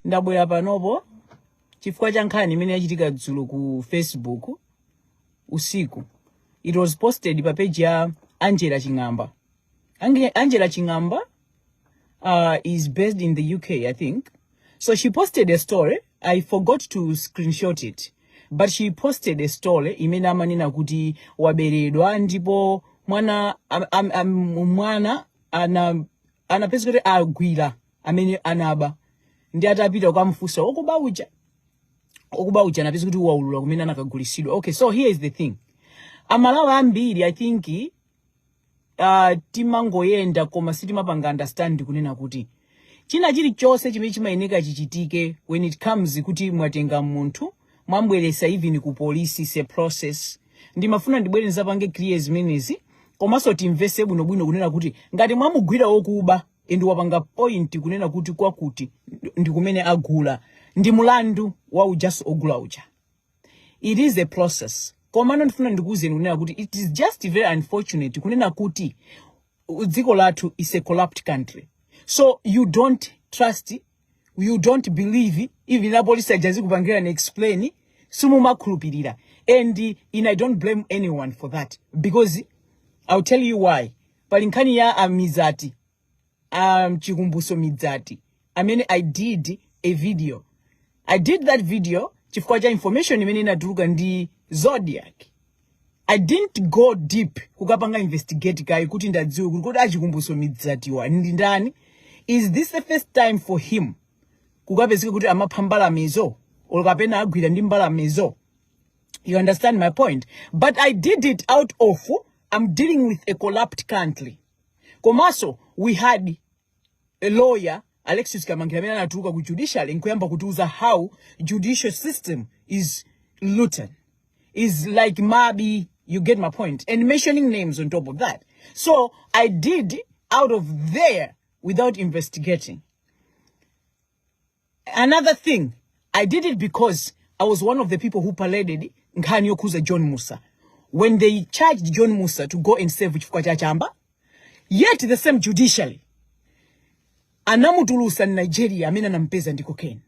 Ndabwera panopo chifukwa cha nkhani imene yachitika dzulo ku Facebook usiku. It was posted pa page ya Angela Ching'amba. Angela Ching'amba is based in the UK, I think. So she posted a story. I forgot to screenshot it. But she posted a story imene amanena kuti waberedwa ndipo mwana mwana anapeza kuti agwira amene anaba, ndi atapita kukamfunsa okuba uja anapeza kuti waulula kumene anakagulisidwa. Okay, so here is the thing. Amalawi ambiri, I think, timangoyenda koma sitimapanga understand kunena kuti china chilichonse chimene chimayeneka chichitike when it comes kuti mwatenga munthu, mwambweresa even ku polisi, is a process. Ndimafuna ndibwere ndizapange clear zimenezi, komanso timvese bwinobwino kunena kuti ngati mwamugwira wokuba and wapanga point kunena kuti kwakuti ndi kumene agula, ndi mulandu wa ujaso ogula uja. It is a process. Komano ndifuna ndikuwuzeni kunena kuti it is just very unfortunate kunena kuti dziko lathu is a corrupt country, so you don't trust, you don't believe. Even apolisi aja zikupangira ni explain, simumakhulupirira. And in I don't blame anyone for that, because I'll tell you why. Pali nkhani ya amizati, Chikumbuso Midzati, amene I did a video. I did that video chifukwa cha information imene inatuluka ndi Zodiac. I didn't go deep kukapanga investigate kayi kuti ndadziwe kuti kodi achikumbuso Midzatiwa ndi ndani. Is this the first time for him kukapezeka kuti amapha mbalamezo or kapena agwira ndi mbalamezo? You understand my point? But I did it out of I'm dealing with a corrupt country. Komanso we had a lawyer, Alexis Kamangira, amene anatuluka ku judiciary nkuyamba kutiuza how judicial system is rotten, is like mabi. You get my point? And mentioning names on top of that. So I did out of there without investigating. Another thing, I did it because I was one of the people who paraded nkhani yokhuza John Musa when they charged John Musa to go and serve chifukwa cha chamba. Yet the same judiciary anamutulusa Nigeria amene anampeza ndi cocaine.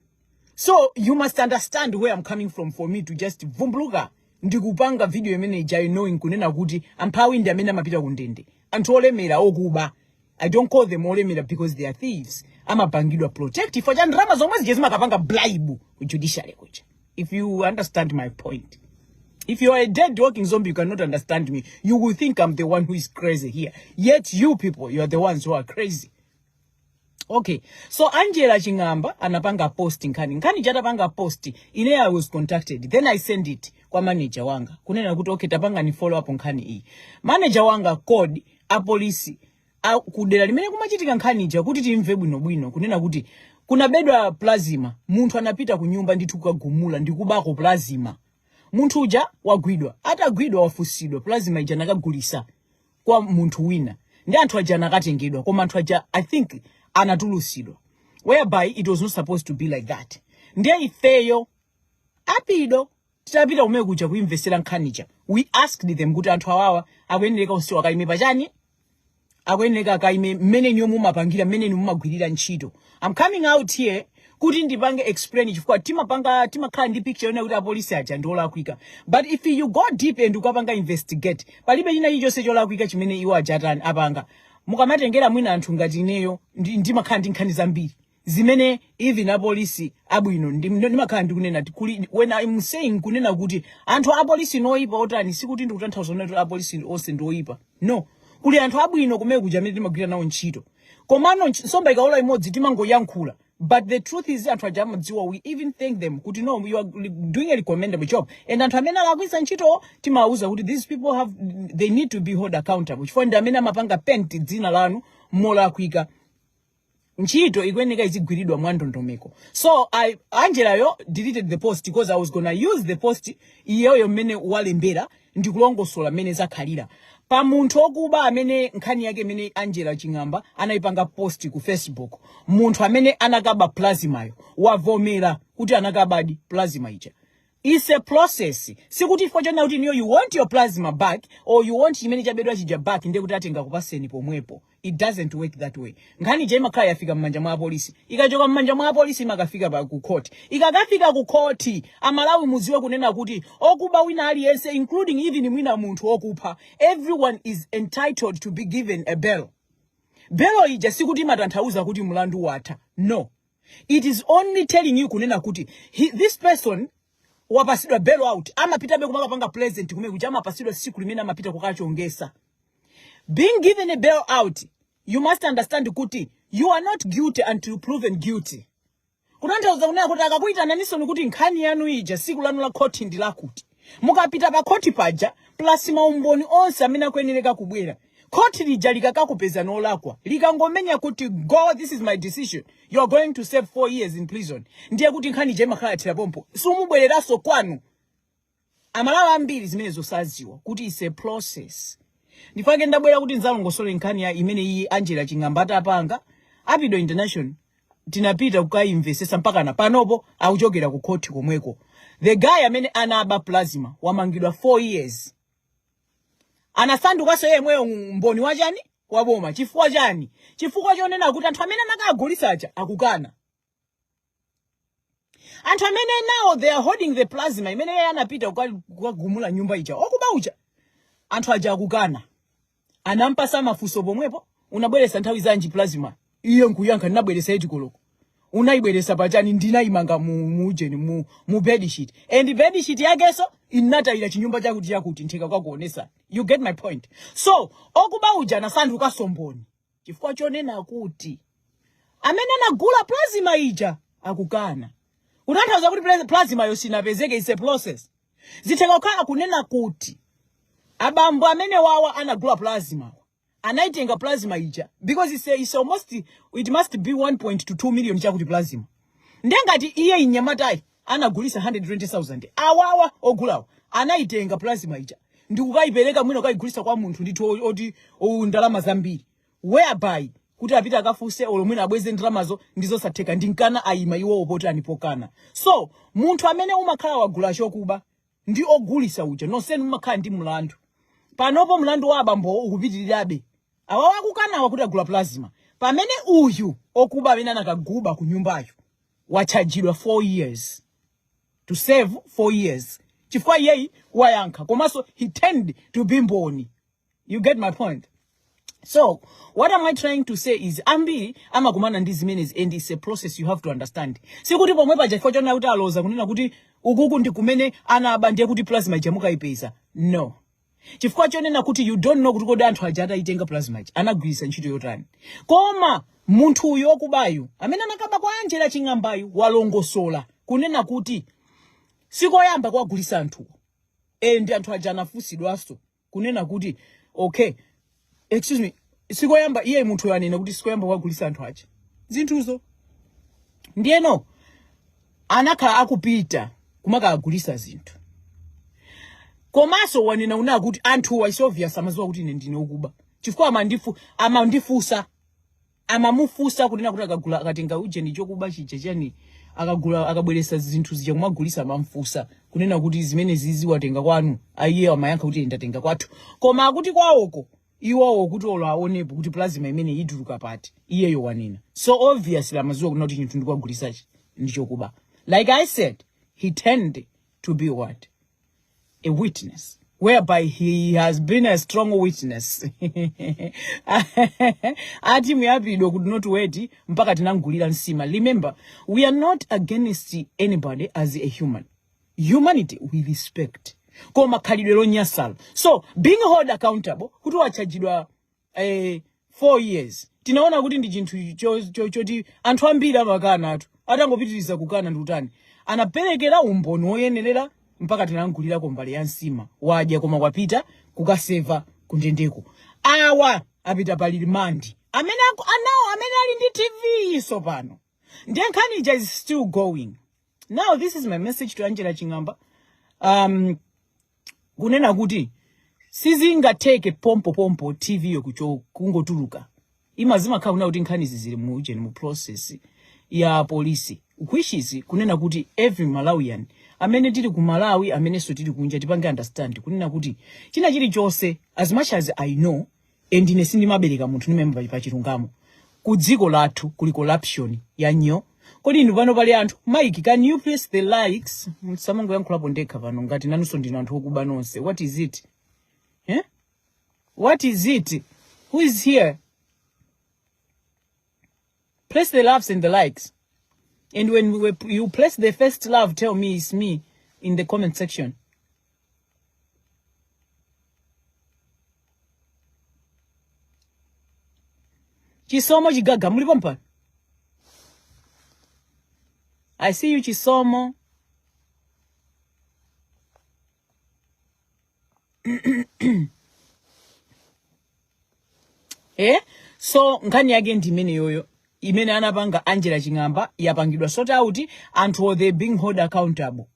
So you must understand where I'm coming from for me to just vumbuluka ndikupanga video imene ijayo, knowing kunena kuti amphawi ndi amene amapita kundende. Anthu olemera okuba, I don't call them olemera because they are thieves, amapangidwa protect chifukwa cha ndalama zomwe zija zimakapanga bribe ku judiciary kuja, if you understand my point. If you are a dead walking zombie, you cannot understand me. You will think I'm the one who is crazy here. Yet you people, you are the ones who are crazy. Okay, so Angela Ching'amba anapanga post nkhani. Nkhani chatapanga post, ine I was contacted. Then I send it kwa manager wanga kunena kuti, "Okay, tapanga ni follow up nkhani iyi." Manager wanga called apolisi kudera limene kumachitika nkhani ija kuti timve bwinobwino kunena kuti kunabedwa plasma. Munthu anapita ku nyumba ndithu kukagumula ndikubako plasma. Munthu uja wagwidwa. Atagwidwa, wafusidwa, plasma ija anakagulisa kwa munthu wina, ndi anthu aja anakatengedwa. Koma anthu aja, I think, anatulusidwa, whereby it was not supposed to be like that. Ndiye ifeyo apido titapita kumene kuja kuimvesera nkhanicha, we asked them kuti anthu awawa akuyendereka usiku akaime pachani, akuyeneka akaime mmene niyo mumapangira, mmene ni mumagwirira ntchito. I'm coming out here kuti ndipange explain chifukwa timapanga, timakhala ndi picture yonena kuti apolisi aja ndi olakwika. But if you go deep and ukapanga investigate, palibe china chilichonse cholakwika chimene iwo aja atani apanga. Mukamatengera mwina anthu ngati ineyo, ndimakhala ndi nkhani zambiri zimene even apolisi abwino ndimakhala ndikunena kuli when I'm saying kunena kuti anthu apolisi noyipa otani, sikuti ndikutanthauza kunena kuti apolisi onse ndi oyipa, no. Kuli anthu abwino kumene kuja amene timagwira nawo ntchito. Komano nsomba ikaola imodzi timangoyankhula. But the truth is, anthu aja amadziwa. We even thank them kuti, "No, you are doing a recommendable job." And anthu amene alakwisa ntchito timawuza kuti these people have, they need to be held accountable, chifukwa ndi amene amapanga paint dzina lanu molakwika. Ntchito ikuyeneka izigwiridwa mwa ndondomeko. So Angela yo deleted the post because I was gonna use the post iyeyo mmene walembera ndikulongosola mmene zakhalira pa munthu okuba amene nkhani yake imene Angela Ching'amba anayipanga post ku Facebook. Munthu amene anakaba plasmayo wavomera kuti anakabadi plasma ija. It's a process. Sikuti chifukwa chonena kuti inuyo you want your plasma back or you want chimene chabedwa chija back, ndiye kuti atenga kupaseni pomwepo. It doesn't work that way. Nkhani ija imakhala yafika m'manja mwa apolisi. Ikachoka m'manja mwa apolisi, imakafika pa ku court. Ikakafika ku court, Amalawi muziwe kunena kuti okuba wina aliyense, including even mwina munthu okupha, everyone is entitled to be given a bail. Bail ija sikuti imatanthauza kuti mlandu watha. No, it is only telling you kunena kuti this person wapasidwa bail out. Amapitabe kumakapanga present kumene kuja, amapasidwa siku limene amapita kukachongesa. Being given a bail out, you must understand kuti you are not guilty until proven guilty. Kutanthauza kunena kuti akakuyitananinso kuti nkhani yanu ija, siku lanu la khoti ndi lakuti, mukapita pa khoti paja plus maumboni onse amene akuyenereka kubwera, khoti lija likakakupeza nolakwa, likangomenya kuti go, "This is my decision, you are going to serve 4 years in prison," ndiye kuti nkhani ija imakhala yathera pompo, sumubwereranso kwanu. Amalawi ambiri zimene zosaziwa kuti is a process. Ndifake ndabwera kuti nzalongosole nkhani ya imene iyi Angela Ching'amba atapanga Apido International. Tinapita kukayimvesesa mpaka na panopo akuchokera ku khoti komweko. The guy amene anaba plasma wamangidwa 4 years, anasandukanso yemweyo mboni wachani? Waboma. Chifukwa chani? Chifukwa chonena kuti anthu amene anakagulitsa aja akukana. Anthu amene now they are holding the plasma imene iye anapita kukagumula nyumba ija okuba uja, anthu aja akukana. Anampasa mafunso pomwepo: "Unabweresa nthawi zanji plasma?" Iye nkuyankha, "Ndinabweresa 8 koloko." "Unayibweresa pachani?" "Ndinayimanga mu ujeni, mu bedsheet." And bedsheet yakenso inatayira chinyumba chakuti chakuti ntheka kwakuonesa. You get my point? So okuba uja anasandukanso mboni chifukwa chonena kuti amene anagula plasma ija akukana. Kutanthauza kuti plasma yo sinapezeke. Is a process. Zitheka kukhala kunena kuti abambo amene wawa anagula plasma anaitenga plasma ija because it's almost, it must be 1.2 million chakuti plasma. Ndengati iye inyamatayi anagulisa 120,000, awawa ogulawa anaitenga plasma ija ndikukayipereka, mwina kukayigulisa kwa munthu ndithu oti ndalama zambiri, whereby kuti apite akafuse olo mwina abweze ndalamazo ndizosatheka. Ndinkana ayima iwowo potani? Pokana. So munthu amene umakhala wagula chokuba ndi ogulisa uja, nonsenu mumakhala ndi mlandu. Panopo mlandu wa abambo ukupitirirabe, awawa akukanawa kuti agula plasma, pamene uyu okuba amene anakaguba ku nyumbayo wachajidwa 4 years, to serve 4 years, chifukwa iyeyi wayankha komanso he tend to be mboni. You get my point? So what am I trying to say is ambiri amakumana ndi zimenezi and it's a process you have to understand. Sikuti pomwe paja chifukwa chonena kuti aloza kunena kuti ukuku ndi kumene anaba, ndiye kuti plasma ija mukayipeza. No, chifukwa chonena kuti you don't know kuti kodi anthu aja atayitenga plasma ija anagwiritsa ntchito yotani. Koma munthu uyu okubayu amene anakaba kwa Angela Ching'ambayu walongosola kunena kuti sikoyamba kuwagulisa anthuwo, and anthu aja anafunsidwanso kunena kuti, okay, excuse me, sikoyamba. Iye munthu anena kuti sikoyamba kuwagulisa anthu aja zinthuzo, ndiyeno anakhala akupita kumakagulisa zinthu. Komanso wanena una kuti anthuwa, is obvious amaziwa kuti ine ndine ukuba chifukwa amandifusa, amamufusa kunena kuti akagula, akatenga ujeni, chokuba chija chani, akagula, akabweresa zinthu zija kumagulisa, amamfusa kunena kuti zimene zizi watenga kwanu? Aiye amayankha kuti ndatenga kwathu. Koma akuti kwawoko iwowo kuti olo aonepo kuti plasma imene ituluka pati, iyeyo wanena. So obviously amaziwa kunena kuti chinthu ndikuwagulisachi ndichokuba. Like I said, he tend to be what? A witness, whereby he has been a strong witness. Ati muyapidwa could not wait mpaka tinangulira nsima. Remember, we are not against anybody. As a human, humanity we respect, koma khalidwe lonyasalo. So being held accountable kuti wachajidwa 4 years, tinaona kuti ndi chinthu choti anthu ambiri amakana. Atu atangopitiriza kukana ndikutani, anaperekera umboni woyenerera mpaka tinangulirako mbale ya nsima, wadya, koma kwapita kukaseva kundendeko. Awa apita pa remand amene anawo amene ali ndi TV iso pano. Ndiye nkhani ija is still going. Now this is my message to Angela Ching'amba, kunena kuti sizingatheke pompo pompo TV yo kucho kungotuluka. Ima zimakhala kuna kuti nkhani zili mu ujeni, mu process ya polisi. Which is kunena kuti every Malawian amene tili ku Malawi, amenenso tili kunja, tipange understand kunena kuti china chilichonse, as much as I know, and ine sindimabereka munthu, ndimayima pa chilungamo. Ku dziko lathu kuli corruption ya nyo. Kodi inu pano pali anthu? Mike, can you press the likes? Samangoyankhulapo ndekha pano ngati nanunso ndinu anthu okuba nonse. What is it, eh? What is it? Who is here? Press the loves and the likes, and when you press the first love, tell me it's me in the comment section. Chisomo Chigaga, mulipo mpano? I see you, Chisomo. Eh, so nkhani yake ndi imene yoyo imene anapanga Angela Ching'amba yapangidwa sort out. Anthu, they being held accountable.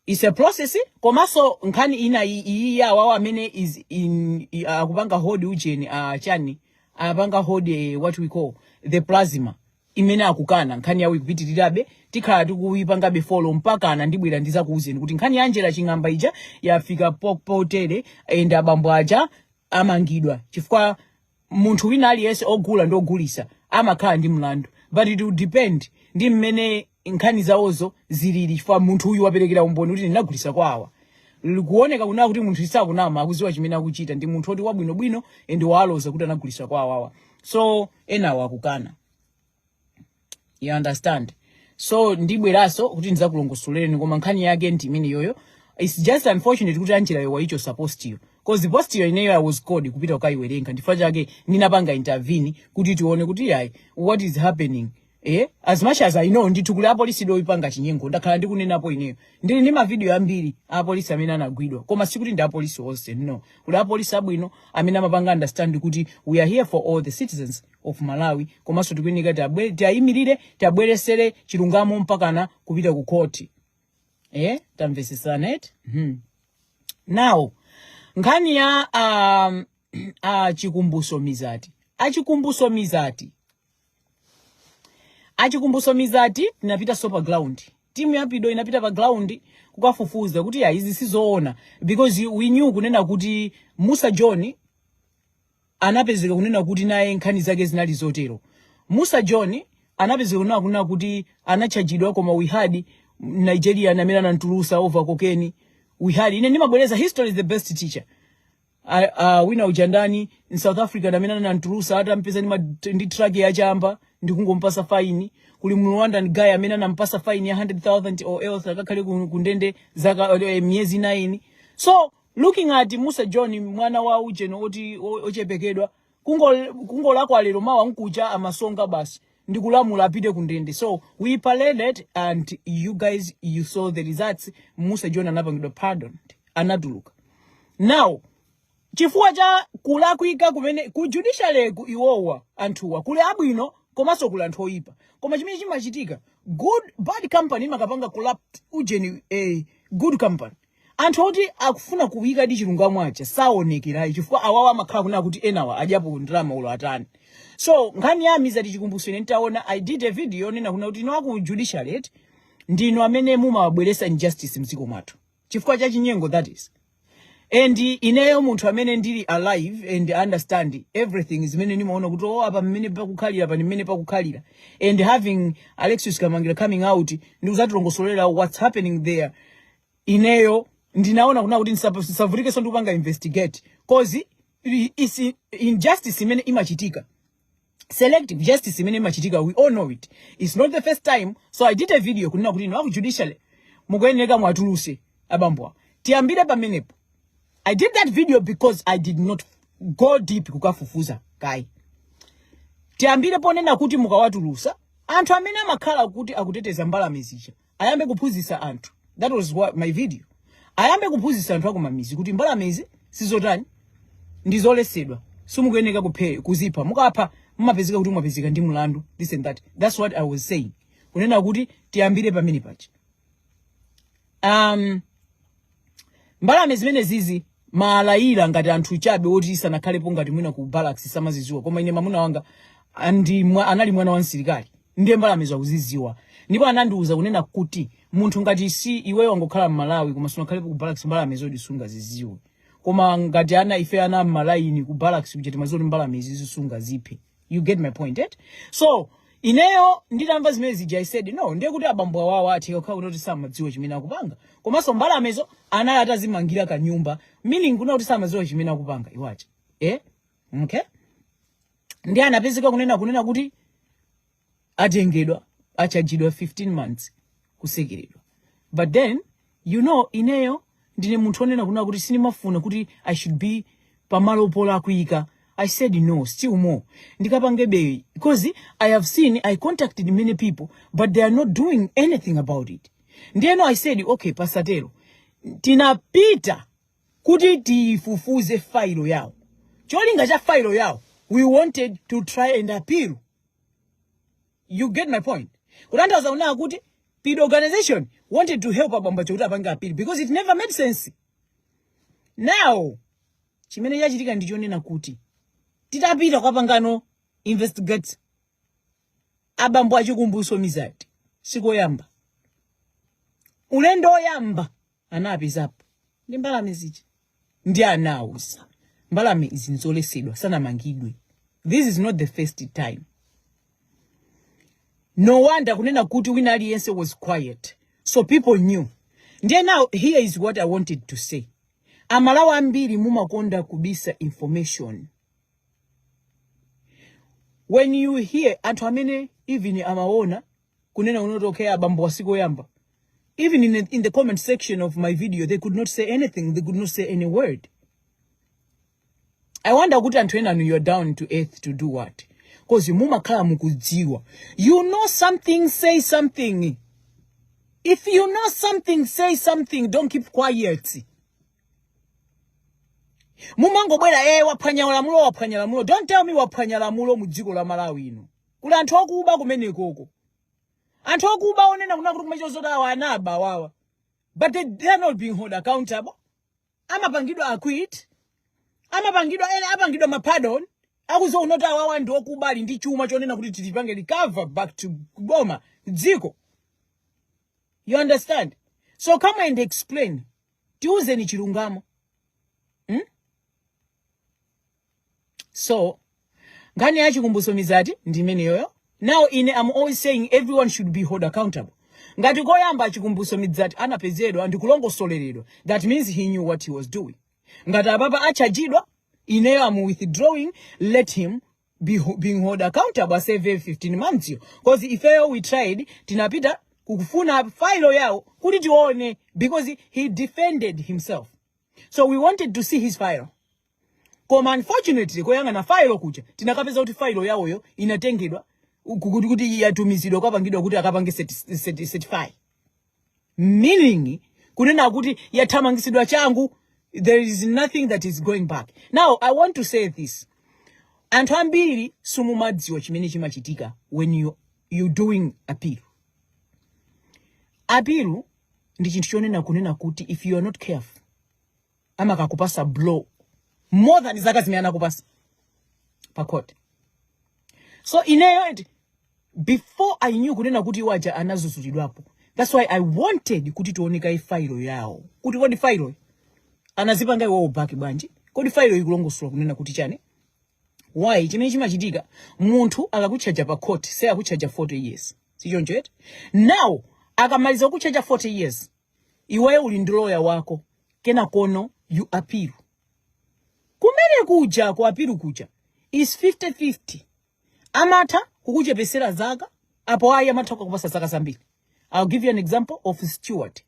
It's a process. Komanso nkhani ina iyi yawawo amene is in akupanga hold ujeni, chani, apanga hold, what we call the plasma imene akukana, nkhani yawo ikupitirirabe. Tikhala tikuyipangabe follow mpakana ndibwera ndizakuwuzeni kuti nkhani ya Angela Ching'amba ija yafika potere and abambo aja amangidwa, chifukwa munthu wina aliyense ogula ndi ogulisa amakhala ndi mlandu, but it will depend ndi mmene nkhani zawozo zilili, chifukwa munthu uyu waperekera umboni kuti ndinagulisa kwa awa. Likuoneka kunena kuti munthu sakunama, akuziwa chimene akuchita, ndi munthu oti wabwinobwino and waloza kuti anagulisa kwa awawa, so enawo akukana, you understand? So ndibweranso kuti ndizakulongosolereni, koma nkhani yake ndi imene yoyo. It's just unfortunate kuti Angela yo waichosa post yo, cause post yo ineyo I was called kupita kukayiwerenga. Ndifukwa chake ndinapanga intervene kuti tione kuti yayi, what is happening, eh? As much as I know ndithu kuli apolisi oipanga chinyengo, ndakhala ndikunenapo ineyo, ndili ndi mavidiyo ambiri a apolisi amene anagwidwa, koma sikuti ndi apolisi onse, no. Kuli apolisi abwino amene amapanga understand kuti we are here for all the citizens of Malawi, komanso tikuyeneka tiayimirire, tiabweresere chilungamo mpakana kupita ku court. Eh, tamvesesana eti? Now nkhani ya Chikumbuso Mizati, achikumbuso Mizati, achikumbuso Mizati, tinapita so pa ground. Timu ya Pido inapita pa ground kukafufuza kuti ya, izi sizoona, because we knew kunena kuti Musa John anapezeka kunena kuti naye nkhani zake zinali zotero. Musa John anapezeka kunena kuti anachajidwa, koma we had Nigeria amene anamtulusa over cocaine. We had, ine ndimabwereza, history is the best teacher. Wina uja ndani in South Africa amene anamtulusa atampeza ndi truck yachamba ndikungompasa faini? Kuli Mrwandan guy amene anampasa faini ya 100,000 or else akakhale ku ndende zaka miyezi 9. So looking at Musa John, mwana wa ujeno oti ochepekedwa, kungolakwa lero mawa nkucha amasonga basi ndikulamula apite kundende. So we paraded and you guys, you saw the results. Musa John anapangidwa pardon, anatuluka. Now chifukwa cha kulakwika kumene ku judiciary ku iwowa anthuwa, kuli abwino komanso kuli anthu oyipa, koma chimene chimachitika, good bad company imakapanga corrupt ujeni, good company. Anthu oti akufuna kuyika di chilungamo aja saonekerayi, chifukwa awawa amakhala kunena kuti enawa adyapo ndalama ulo atani. So nkhani ya Mizati Chikumbuso, ine ntaona, I did a video yonena kuna kuti ino aku judiciary eti ndinu amene mumabweresa injustice mdziko mwathu chifukwa cha chinyengo, that is. And ineyo munthu amene ndili alive and understand everything zimene nimaona kuti oh, apa mmene pakukhalira, pa mmene pakukhalira, and having Alexius Kamangira coming out ndikuzatilongosolera what's happening there, ineyo ndinaona kuna kuti ndisavutikeso ndikupanga investigate, cause is injustice imene imachitika, selective justice imene imachitika, we all know it. It's not the first time. So I did a video kunena kuti ino aku judiciary mukuyeneka mwatuluse abambowa, tiyambire pamenepo. I did that video because I did not go deep kukafufuza kai. Tiyambire ponena kuti mukawatulusa, anthu amene amakhala kuti akuteteza mbalame zija ayambe kuphunzitsa anthu. That was what my video. Ayambe kuphunzitsa anthu akumamizi kuti mbalamezi sizotani, ndizoletsedwa, simukuyeneka kuzipha, mukapha mumapezeka kuti mwapezeka ndi mlandu, this and that. That's what I was saying, kunena kuti tiyambire pamene paja. Mbalame zimene zizi maalayira ngati anthu chabe oti sanakhalepo ngati mwina ku barracks samaziziwa, koma ine mamuna wanga anali mwana wa msilikali, ndiye mbalame zakuziziwa. Ndipo anandiuza kunena kuti munthu ngati si iweyo wangokhala m'Malawi koma sunakhalepo ku barracks, mbalame zoti sungaziziwe. Koma ngati ana ife ana m'malaini ku barracks kuja timaziwa kuti mbalame izi sungaziphe. You get my point, eh? So ineyo nditamva zimene zija, I said, "No, ndiye kuti abambo awawa atheka kukhala kuti samadziwa chimene akupanga." Komanso mbalamezo anali atazimangira kanyumba, meaning kuna kuti samadziwa chimene akupanga iwacha, eh? Okay, ndi anapezeka kunena kuti atengedwa, achajidwa 15 months kusekeredwa. But then, ineyo ndine munthu onena kunena kuti sindimafuna kuti I should be pamalo polakwika. I said, "No, still more ndikapangebe," because I have seen, I contacted many people, but they are not doing anything about it. Ndiyeno I said, "Okay, pasatero." Tinapita kuti tifufuze failo yawo. Cholinga cha failo yawo, we wanted to try and appeal. You get my point? Kutanthauza kunena kuti PID organization wanted to help abambo kuti apange appeal because it never made sense. Now chimene chachitika ndichonena kuti titapita kwapangano investigate abambo aChikumbuso Mizati, sikoyamba, ulendo oyamba anapezapo ndi mbalame zija, ndi anauza mbalame izi nzolesedwa, sanamangidwe. This is not the first time. No wonder kunena kuti wina aliyense was quiet, so people knew. Ndiye now here is what I wanted to say. Amalawi ambiri mumakonda kubisa information. When you hear anthu amene even amaona kunena kunoti, okay, abambo wasikoyamba, even in the comment section of my video, they could not say anything, they could not say any word. I wonder kuti anthu enanu, you're down to earth to do what? 'Cause mumakhala mukudziwa. You know something, say something. If you know something, say something. Don't keep quiet. Mumangobwera, "Eh, waphwanya lamulo, waphwanya lamulo." Don't tell me waphwanya lamulo mu dziko la Malawi ino. Kuli anthu okuba kumenekoko, anthu okuba onena kuna kuti kumachozoti awa anaba awawa, but they are not being held accountable. Amapangidwa acquit, amapangidwa ene apangidwa mapardon, akuzoona kuti awawa ndi okuba, ali ndi chuma chonena kuti tilipange recover back to boma dziko. You understand? So come and explain, tiuzeni chilungamo, So nkhani ya Chikumbuso Mizati ndi imeneyoyo. Now ine I'm always saying everyone should be held accountable. Ngati koyamba Chikumbuso Mizati anapezedwa ndi kulongosoleredwa, that means he knew what he was doing. Ngati apapa achajidwa, ineyo am withdrawing. Let him be being held accountable, aserve 15 months yo, 'cause ifeyo we tried, tinapita kukufuna file yawo kuti tione because he defended himself, so we wanted to see his file. Koma unfortunately koyang'ana file kuja tinakapeza kuti file yawoyo inatengedwa kuti yatumizidwa, kwapangidwa kuti akapange certify, meaning kunena kuti yathamangisidwa changu. There is nothing that is going back. Now I want to say this: anthu ambiri simumadziwa chimene chimachitika when you doing appeal. Appeal ndi chinthu chonena kunena kuti if you are not careful, amakakupasa blow more than zaka zimene anakupasa pa court. So ineyo eti before I knew kunena kuti waja anazuzulidwapo, that's why I wanted kuti tioneka file yawo, kuti kodi file anazipanga iwowo back bwanji? Kodi file ikulongosola kunena kuti chani? Why? Chimene chimachitika, munthu akakutchaja pa court, say akutchaja 40 years, sichoncho eti? Now akamaliza kutchaja 40 years, iweyo uli ndi lawyer wako, kena kono you appeal. Kumene kuja ku appeal kuja is 50-50. Amatha kukuchepesera zaka, apo ayi amatha kukupasa zaka zambiri. I'll give you an example of Stewart.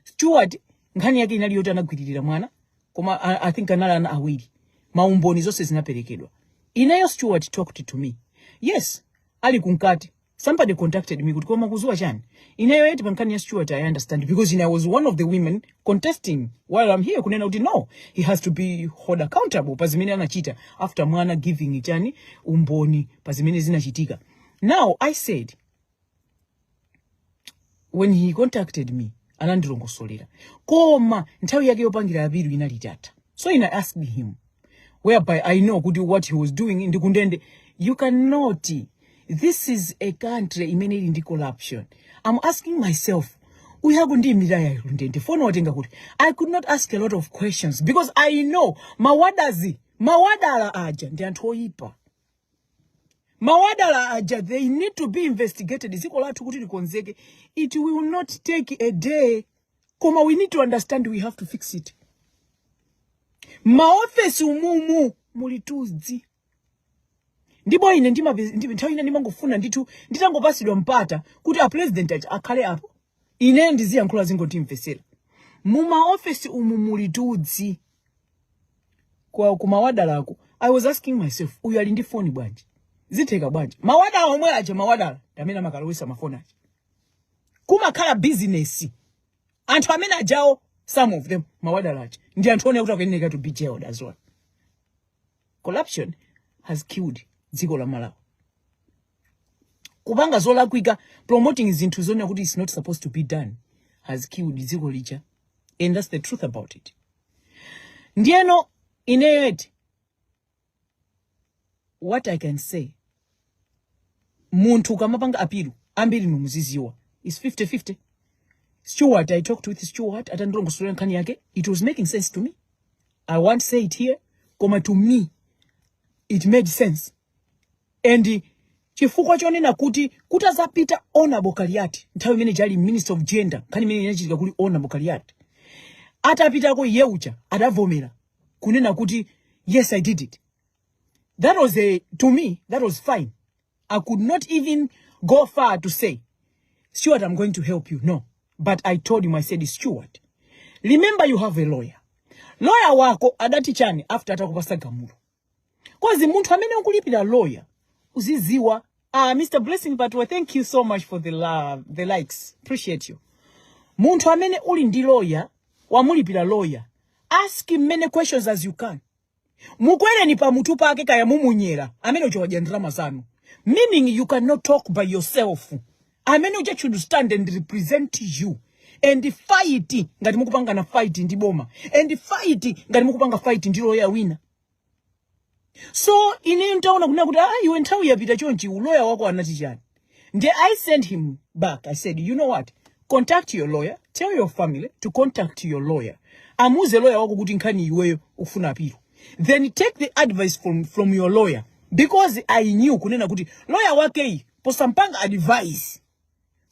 Stewart nkhani yake inali yoti anagwiririra mwana, koma I think anali ana awiri, maumboni zonse zinaperekedwa. Ineyo Stewart talked to me, yes, ali kunkati. Somebody contacted me kuti, "Koma kuzuwa chani?" Ineyo eti pa nkhani ya Stewart, I understand because I was one of the women contesting while I'm here kunena kuti no, he has to be held accountable pa zimene anachita after mwana giving chani umboni pa zimene zinachitika. Now I said, when he contacted me, anandilongosolera, koma nthawi yake yopangira appeal inali itatha. So ine asked him, whereby I know kuti what he was doing ndi kundende. You cannot This is a country imene ili ndi corruption. I'm asking myself, uyu akundiyimirira yayi kundende, foni watenga kuti? I could not ask a lot of questions because I know mawadazi, mawadala aja ndi anthu oyipa. Mawadala aja, they need to be investigated. Dziko lathu kuti likonzeke, it will not take a day, koma we need to understand we have to fix it. Maofesi umumu muli tudzi. Ndipo ine nthawi ina ndimangofuna ndithu nditangopasidwa mpata kuti a president aja akhale apo, ine ndiziyankhula, zingotimvesera. Mumaofesi umu muli tudzi. Kwa kumawadalako, I was asking myself, uyu ali ndi foni bwanji? Zitheka bwanji? Mawadala omwe aja, mawadala ndi amene amakalowesa mafoni aja. Kumakhala business. Anthu amene ajawo, some of them, mawadala aja ndi anthu one kuti akuyeneka to be jailed as well. Corruption has killed dziko la Malawi. Kupanga zolakwika, promoting zinthu zonena kuti it's not supposed to be done, has killed dziko lija, and that's the truth about it. Ndiyeno ineyeti, what I can say, munthu ukamapanga appeal, ambiri numuziziwa, is 50-50. Stewart, I talked with Stewart, atandilongosolera nkhani yake, it was making sense to me. I won't say it here, koma to me it made sense. And chifukwa chonena kuti kutazapita Honorable Kaliati, nthawi imene jali Minister of Gender, nkhani imene inachitika kuli Honorable Kaliati atapitako, iye uja adavomera kunena kuti, "Yes, I did it." That was a to me that was fine. I could not even go far to say, "Stuart, I'm going to help you." No, but I told him, I said, "Stuart, remember you have a lawyer. Lawyer wako adati chani after atakupasa gamulo?" 'Cause munthu amene ukulipira lawyer, uziziwa. Ah, Mr Blessing Patwa, thank you so much for the love, the likes, appreciate you. Munthu amene uli ndi lawyer, wamulipira lawyer, ask him many questions as you can. Mukwereni pamutu pake, kaya mumunyera amene uja wadya ndalama zanu, meaning you cannot talk by yourself. Amene uja should stand and represent you and fight ngati mukupangana fight ndi boma, and fight ngati mukupanga fight ndi lawyer wina. So ine ntaona kunena kuti, ah, iwe, nthawi yapita chonchi, uloya wako anati chani? Ndiye I sent him back. I said, "You know what? Contact your lawyer. Tell your family to contact your lawyer. Amuze lawyer wako kuti nkhani iweyo ufuna appeal. Then take the advice from your lawyer." Because I knew kunena kuti lawyer wakeyi posampanga advice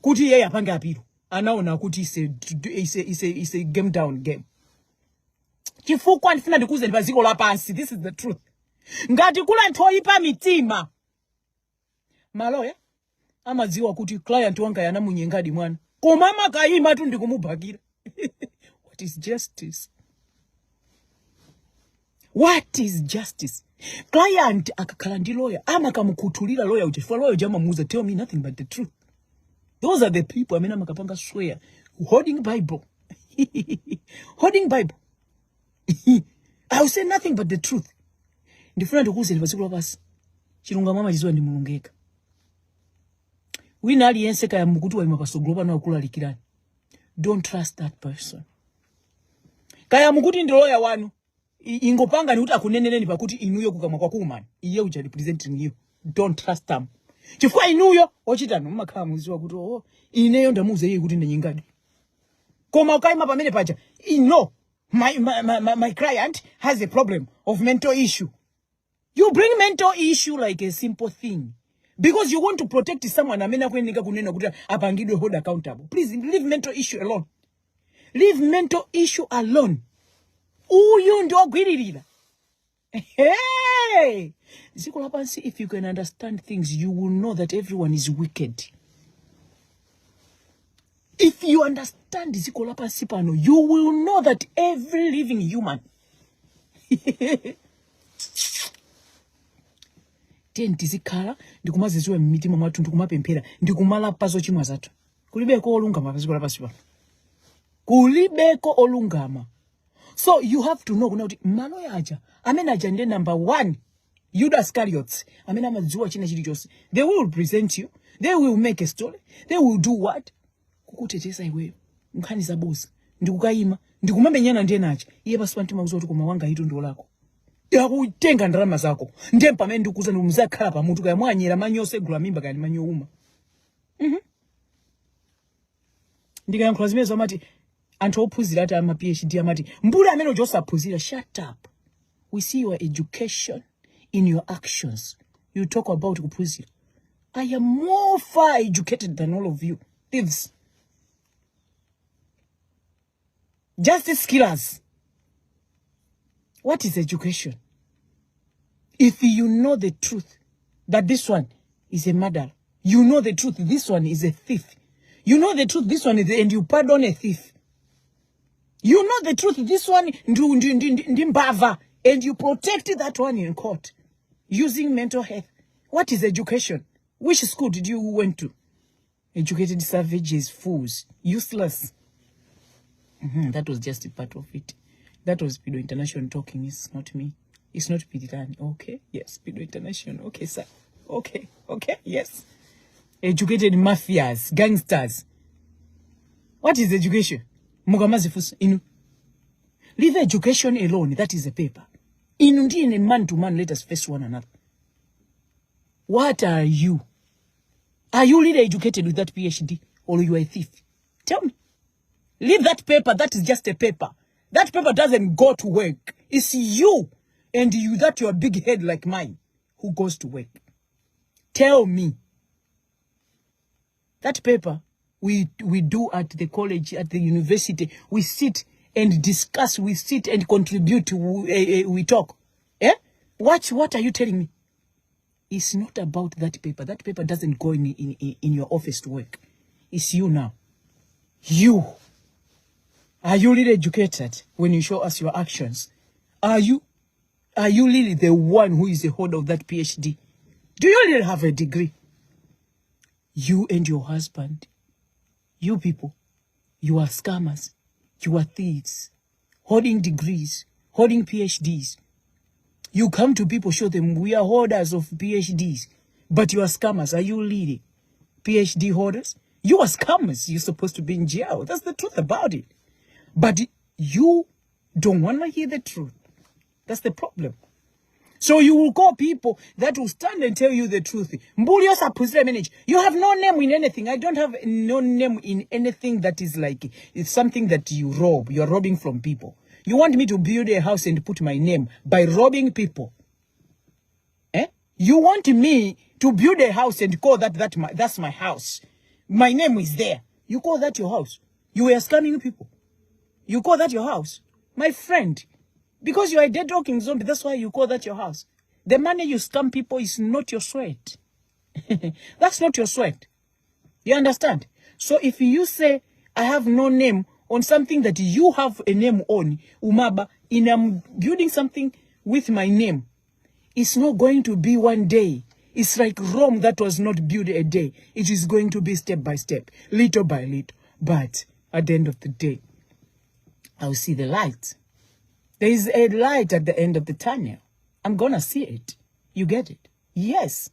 kuti iye apange appeal, anaona kuti it's a game down game. Chifukwa ndifuna ndikuwuzeni, pa dziko lapansi, this is the truth, ngati kuli anthu oyipa mitima, maloya amadziwa kuti client wanga yanamunyengadi mwana, koma amakayima tu ndikumubhakira. What is justice? What is justice? Client akakhala ndi lawyer, amakamukhuthulira lawyer uja, chifukwa lawyer uja amamuuza, "Tell me nothing but the truth." Those are the people amene amakapanga swear holding Bible, holding Bible, "I will say nothing but the truth." Ndifuna ndikuwuzeni, pa dziko lapansi chilungamo amachidziwa ndi Mulungu yekha. Wina aliyense, kaya mukuti wayima pasogolo pano akulalikirani, don't trust that person. Kaya mukuti ndi lawyer wanu, ingopangani kuti akuneneneni pakuti inuyo kukamwa kwakuumani, iye uja representing you, don't trust them, chifukwa inuyo ochitano mumakhala muziwa kuti, oh, ineyo ndamuuza iye kuti ndinyengadi, koma ukayima pamene paja, "No, my client has a problem of mental issue." You bring mental issue like a simple thing because you want to protect someone amene akuyeneka kunena kuti apangidwe hold accountable. Please leave mental issue alone. Leave mental issue alone. Uyu ndi ogwiririra. Hey! Dziko lapansi, if you can understand things, you will know that everyone is wicked. If you understand dziko lapansi pano, you will know that every living human. Tiyeni tizikhala ndikumazidziwa m'mitima mwathu, ndikumapemphera, ndikumalapa zochimwa zathu. Kulibeko olungama pa dziko lapansi pano, kulibeko olungama. So you have to know kuna kuti maloya aja, amene aja ndiye number one Judas Iscariot amene amadziwa china chilichonse. They will present you, they will make a story, they will do what, kukuteteza iweyo nkhani zaboza, ndikukayima ndikumamenyana ndiye nacha iye pasi pa mtima kuziwa kuti koma wanga itu ndiolako. Akutenga ndalama zako. Ndiye pamene ndikukuuzani muzakhala pamutu kaya mwanyera manyi osegula mimba kaya ndi manyi ouma. Ndikayankhula zimenezo amati anthu ophunzira ati ama PhD amati mbuli amene uja osaphunzira. Shut up. We see your education in your actions. You talk about kuphunzira. I am more far educated than all of you thieves. Justice killers. What is education? If you know the truth that this one is a murderer, you know the truth, this one is a thief. You know the truth, this one is, and you pardon a thief. You know the truth, this one ndi mbava, and you protect that one in court using mental health. What is education? Which school did you went to? Educated savages, fools, useless. That was just a part of it. That was Pido International talking. It's not me. It's not Pidirani. Okay. Yes, Pido International. Okay, sir. Okay. Okay. Yes. Educated mafias, gangsters. What is education? Mukamazifunsa inu. Leave education alone. That is a paper. Inu ndi man to man, let us face one another. What are you? Are you really educated with that PhD or you are a thief? Tell me. Leave that paper. That is just a paper. That paper doesn't go to work. It's you and you that your big head like mine who goes to work. Tell me. That paper we do at the college, at the university, we sit and discuss, we sit and contribute, we talk. Eh? What are you telling me? It's not about that paper. That paper doesn't go in your office to work. It's you now. You. Are you really educated when you show us your actions? Are you really the one who is the holder of that PhD? Do you really have a degree? You and your husband, you people, you are scammers, you are thieves, holding degrees, holding PhDs. You come to people, show them we are holders of PhDs, but you are scammers. Are you really PhD holders? You are scammers. You're supposed to be in jail. That's the truth about it. But you don't want to hear the truth. That's the problem. So you will call people that will stand and tell you the truth. Mbuli yosaphunzira manage. You have no name in anything. I don't have no name in anything that is like, it's something that you rob. You're robbing from people. You want me to build a house and put my name by robbing people. Eh? You want me to build a house and call that's my house. My name is there. You call that your house. You were scamming people. You call that your house. My friend, because you are a dead walking zombie, that's why you call that your house. The money you scam people is not your sweat. That's not your sweat. You understand? So if you say, I have no name on something that you have a name on, umaba, in I'm building something with my name, it's not going to be one day. It's like Rome that was not built a day. It is going to be step by step, little by little. But at the end of the day, I'll see the light. There is a light at the end of the tunnel. I'm gonna see it. You get it? Yes.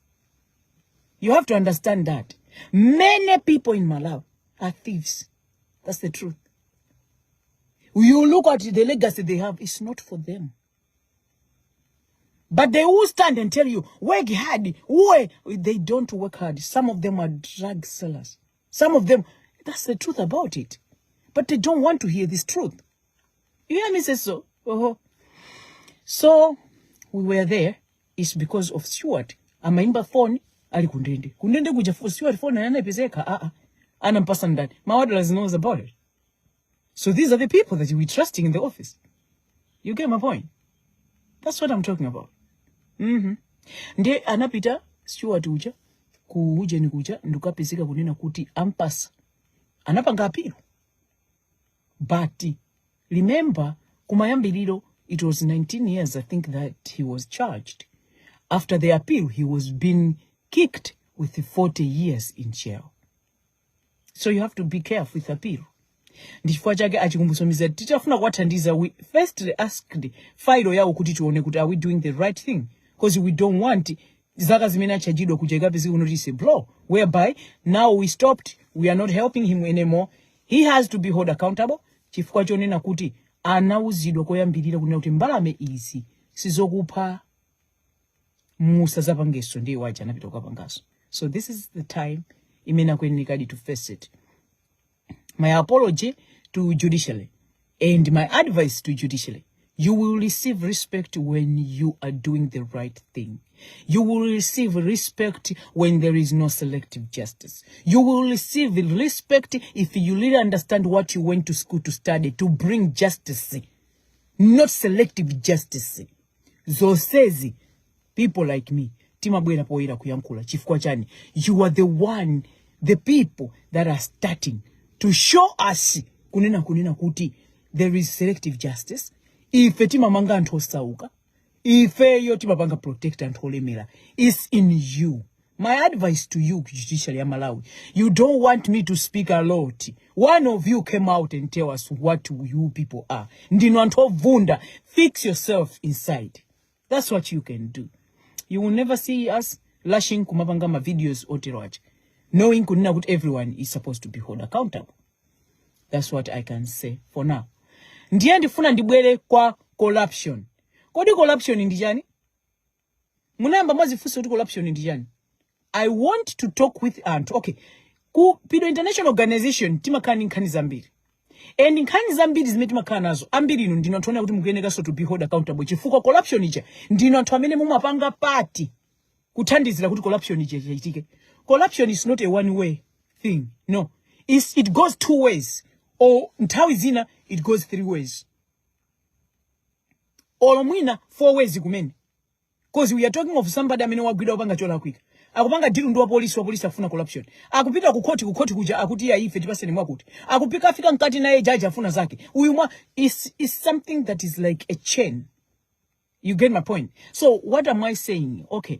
You have to understand that. Many people in Malawi are thieves. That's the truth. You look at the legacy they have, it's not for them. But they will stand and tell you, work hard. Work. They don't work hard. Some of them are drug sellers. Some of them, that's the truth about it. But they don't want to hear this truth. You hear me say so? Uh-huh. So, we were there. It's because of Stewart. Amaimba phone, ali kundende. Kundende kuja for Stewart phone, anapezeka. Ah, ah. Anampasa ndani. Mawadala knows about it. So these are the people that we trusting in the office. You get my point? That's what I'm talking about. Ndiye anapita Stewart uja ku ujeni kuja ndikapezeka kunena kuti ampasa anapanga appeal. But remember kumayambiriro it was 19 years, I think, that he was charged. After the appeal, he was being kicked with 40 years in jail. So you have to be careful with appeal. Ndi chifukwa chake achikumbutsomiza titafuna kuwathandiza, we first asked file yawo kuti tione kuti are we doing the right thing, because we don't want zaka zimene achajidwa kuja ikapezeka kuti is a blow, whereby now we stopped, we are not helping him anymore. He has to be held accountable chifukwa chonena kuti anauzidwa koyambirira kunena kuti mbalame izi Sizokupha, musazapangenso. Ndiye waja anapita kukapanganso. So this is the time imene akuyenerekadi to face it. My apology to judiciary and my advice to judiciary: you will receive respect when you are doing the right thing. You will receive respect when there is no selective justice. You will receive respect if you really understand what you went to school to study, to bring justice, not selective justice. Zonsezi people like me timabwera poyera kuyankhula. Chifukwa chani? You are the one, the people that are starting to show us kunena kuti there is selective justice. Ife timamanga anthu osauka, ifeyo timapanga protect anthu olemera. Is in you. My advice to you, judiciary ya Malawi, you don't want me to speak a lot. One of you came out and tell us what you people are. Ndinu anthu ovunda. Fix yourself inside. That's what you can do. You will never see us lashing kumapanga ma videos otero aja, knowing kunena kuti everyone is supposed to be held accountable. That's what I can say for now. Ndiye ndifuna ndibwere kwa corruption. Kodi corruption ndi chani? Munayamba mwazifunsa kuti corruption ndi chani? I want to talk with anthu. Okay, ku Pido International Organization timakhala ndi nkhani zambiri, and nkhani zambiri zimene timakhala nazo, ambiri inu ndinu anthu onena kuti mukuyenekanso to be held accountable, chifukwa corruption ija ndinu anthu amene mumapanga part kuthandizira kuti corruption ija ichitike. Corruption is not a one way thing, no. It goes two ways, or nthawi zina it goes three ways, or mwina four ways kumene, 'cause we are talking of somebody amene wagwidwa kupanga cholakwika, akupanga deal ndi wapolisi, wapolisi afuna corruption, akupita ku court, ku court kuja akuti iya, ife tipaseni mwakuti, akupika afika mkati naye jaji afuna zake uyu mwa is something that is like a chain. You get my point? So what am I saying? Okay,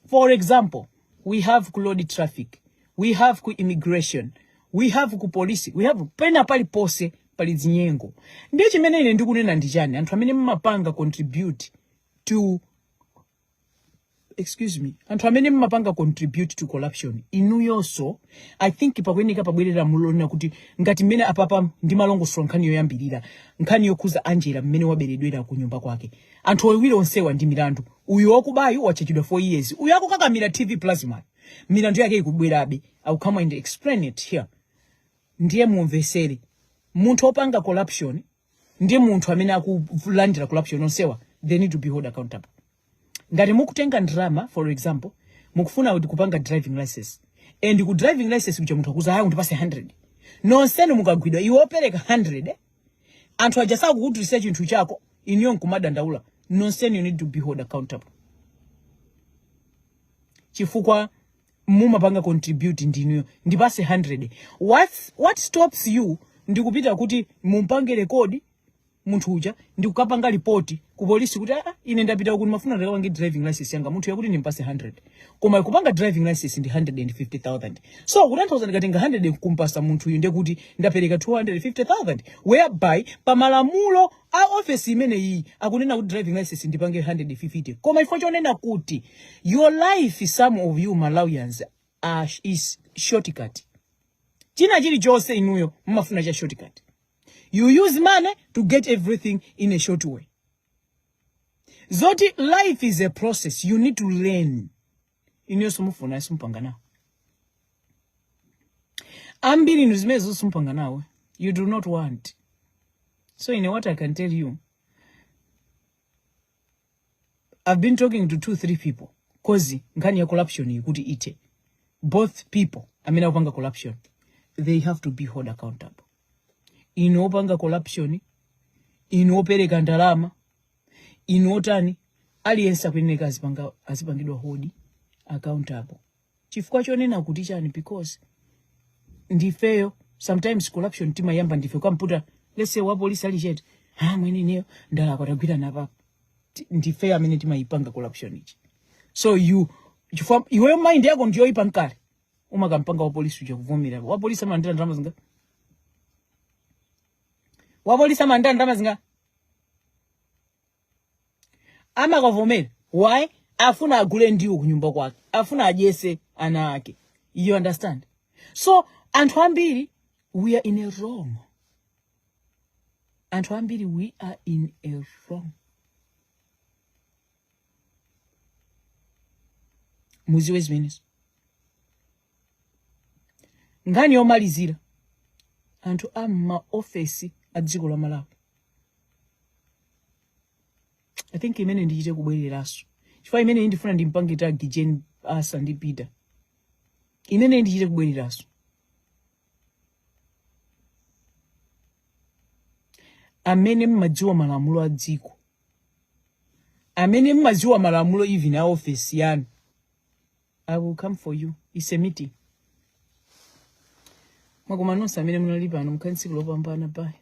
for example, we have ku road traffic, we have ku immigration, we have ku police, we have pena paliponse pali zinyengo. Ndiye chimene ine ndikunena ndi chani? Anthu amene mmapanga contribute to, excuse me, anthu amene mmapanga contribute to corruption, inuyonso I think pakuyeneka pabwerera lamulo lonena kuti ngati mmene apapa ndimalongosola nkhani yoyambirira, nkhani yokhuza Angela mmene waberedwera ku nyumba kwake, anthu awiri onsewa ndi milandu. Uyu wakubayu wachachidwa 4 years, uyu akukakamira TV plasma, milandu yake ikubwerabe. I will come and explain it here. Ndiye mumvesere, munthu opanga corruption ndi munthu amene akulandira corruption, onsewa they need to be held accountable. Ngati mukutenga ndalama, for example, mukufuna kuti kupanga driving license, and ku driving license kuja munthu akuza, "Hayi, undipase 100." Nonsenu mukagwidwa, iwe opereka 100, anthu aja sakukutulisa chinthu chako, inuyo nkumadandaula, nonsenu you need to be held accountable, chifukwa mumapanga contribute ndinuyo. "Ndipase 100." What stops you ndikupita kuti mumpange record munthu uja ndikukapanga ripoti ku polisi kuti, "Ah, ine ndapita uku, ndimafuna ndikapange driving license yanga, munthu yakuti ndimpase 100, koma kupanga driving license ndi 150,000, so kutanthauza ndikatenga 100 kumpasa munthu uyu ndekuti ndapereka 250,000, whereby pamalamulo a office imeneyi akunena kuti driving license ndipange 150." Koma ifo chonena kuti your life, some of you Malawians are, is shortcut. China chilichonse inuyo mumafuna cha shortcut. You use money to get everything in a short way. Zoti life is a process, you need to learn, inuyo simufuna, simpanga nawo. Ambiri inu zimene simpanga nawo, you do not want. So in what I can tell you, I've been talking to two three people, 'cause nkhani ya corruption ikuti ite, both people amene akupanga corruption, they have to be held accountable. Inu opanga corruption, inu opereka ndalama, inu otani, aliyense akuyeneka azipangidwa hold accountable. Chifukwa chonena kuti chani? Because ndifeyo sometimes corruption timayamba ndife. Kamputa, let's say wa polisi ali chete, "Ha, mwene ineyo ndalakwa, tagwira napapa." Ndifeyo amene timayipanga corruption ichi. So you, chifukwa iweyo mind yako ndiyoyipa mkale, umakampanga wa polisi uja kuvomera. Wa polisi amalandira ndalama zinga? Wa polisi amalandira ndalama zinga? Amakavomera. Why? Afuna agule ndiwo kunyumba kwake, afuna adyese ana ake. You understand? So anthu ambiri, we are in a wrong. Anthu ambiri, we are in a wrong. Muziwe zimenezo. Nkhani yomalizira, anthu a m'maofesi a dziko la Malawi, I think imene ndichite kubwereranso chifukwa imene ndifuna ndimpange tag Jane Ansah ndi Peter, imene ndichite kubwereranso. Amene mmadziwa malamulo a dziko, amene mmadziwa malamulo even a ofesi yanu, I will come for you. It's a meeting. Mwakoma nonse amene munali pano, mukhale tsiku lopambana. Bye.